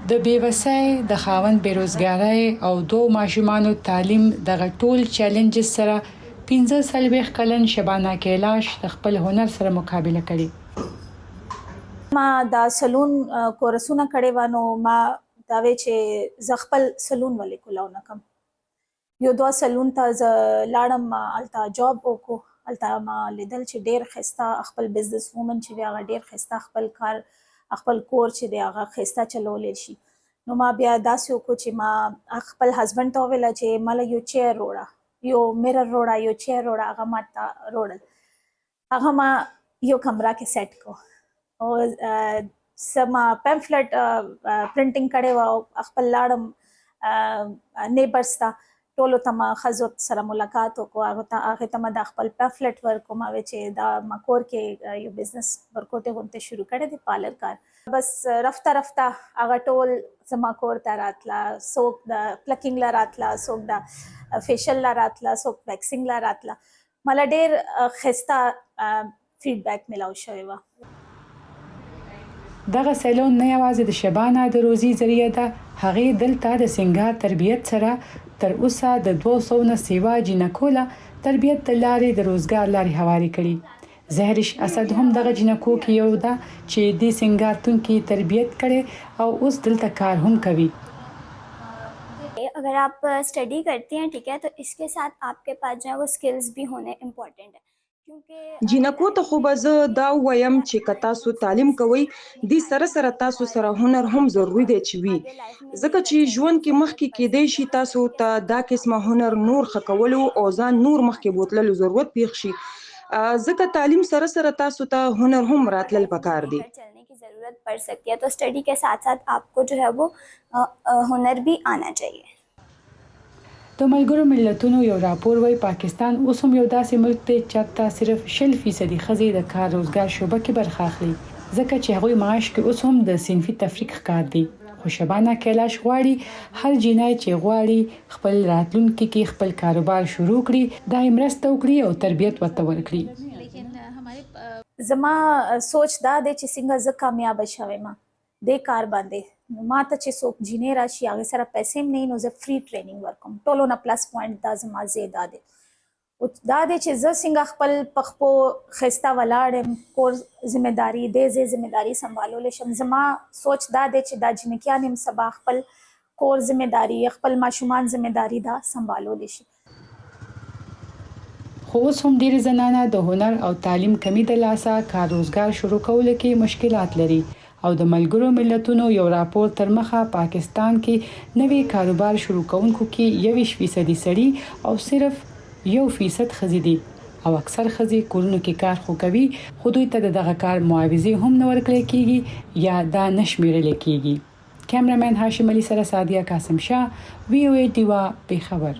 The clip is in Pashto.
د بې وسۍ، د خاوند بې روزګارۍ او دوو ماشومانو تعلیم دغه ټول چیلنجز سره 45 کلن شبانه کیلاش د خپل هنر سره مقابله کړې. ما دا سلون کورسونه کړی و، نو ما دا وی چې زه خپل سلون ولې کولاو نه کم. یو دوه سلون ته زه لاړم، ما هلته job وکړو. هلته ما لیدل چې ډیر ښایسته خپل business woman چې دی، هغه ډیر ښایسته خپل کار، خپل کور چې دی، هغه ښایسته چلولی شي. نو ما بیا داسې وکړو چې ما خپل husband ته وویله چې ماله یو chair روړه، یو mirror روړه، یو chair روړه. هغه ما ته روړل، هغه ما یو کمره کې سیټ کو او څه ما pamphlet printing کړی و او خپل لاړم neighbors ته، ټولو ته ما ښځو سره ملاقات وکړو. هغه ته ما د خپل pamphlet ورکو. ما وی چې دا ما کور کې یو business ورکوټه غونته شروع کړی دی، parlour کار. بس رفته رفته هغه ټول زما کور ته راتله. څوک د plucking لا راتله، څوک د facial لا راتله، څوک waxing لا راتله. مالا ډیر ښایسته feedback ملاو شوی و. دغه سیلون نه یوازې د شبانه د روزي ذریعه ده، هغې دلته د سنګار تربیت سره تر اوسه د 200 نه سیوا جینکو له تربیت د لارې د روزګار لارې هوارې کړي. زهرش اسد هم دغه جینکو کې یو ده چې دې سنګارتون کې تربیت کړي او اوس دلته کار هم کوي. अगर आप स्टडी करती हैं، ठीक है، तो इसके साथ आपके पास जो है वो स्किल्स भी होने इम्पोर्टेंट है، क्योंकि جینکو ته خو به زه دا ووایم چې که تاسو تعلیم کوئ، دې سره سره تاسو سره هنر هم ضروري دی چې وي، ځکه چې ژوند کې مخکې کېدای شي تاسو ته دا قسمه هنر نور ښه کولو او ځان نور مخکې بوتللو ضرورت پیښ شي، ځکه تعلیم سره سره تاسو ته هنر هم راتلل پکار دی. चलने की ज़रूरत पड़ सकती है، तो स्टडी के साथ साथ आपको जो है वो हुनर भी आना चाहिए. د ملګرو ملتونو یو راپور وایي پاکستان اوس هم یو داسې ملک دی چېرته صرف 20 فیصدي ښځې د کار روزګار شعبه کې برخه اخلي، ځکه چې هغوی معاش کې اوس هم د صنفي تفریق ښکار دي. خو شبانه کیلاش غواړي هر جینۍ چې غواړي خپل راتلونکي کې خپل کاروبار شروع کړي، دا یې مرسته وکړي او تربیت ورته ورکړي. زما سوچ دا دی چې څنګه زه کامیابه شوم ما دې کار باندې، نو ما ته چې څوک جینۍ راشي، هغې سره پیسې هم نه وي، نو زه free training ورکوم. ټولو نه plus point دا زما ځای دا دی او دا دی چې زه څنګه خپل په خپو ښایسته ولاړ یم، کور ذمه داري دې زه ذمه داري سنبالولی شم. زما سوچ دا دی چې دا جینکیان هم سبا خپل کور ذمه داري، خپل ماشومان ذمه داري دا سنبالولی شي. خو اوس هم ډېری زنانه د هنر او تعلیم کمی د لاسه کار روزګار شروع کولو کې مشکلات لري او د ملګرو ملتونو یو راپور تر مخه پاکستان کې نوي کاروبار شروع کوونکو کې 21 فیصدي سړي او صرف 1% ښځې دي او اکثر ښځې کورونو کې کار خو کوي، خو دوی ته د دغه کار معاوضې هم نه ورکړل کیږي یا دا نه شمیرل کیږي. کیمرامین هاشم علي سره سعدیه قاسم شاه، وي او ای ډیوه، پېښور.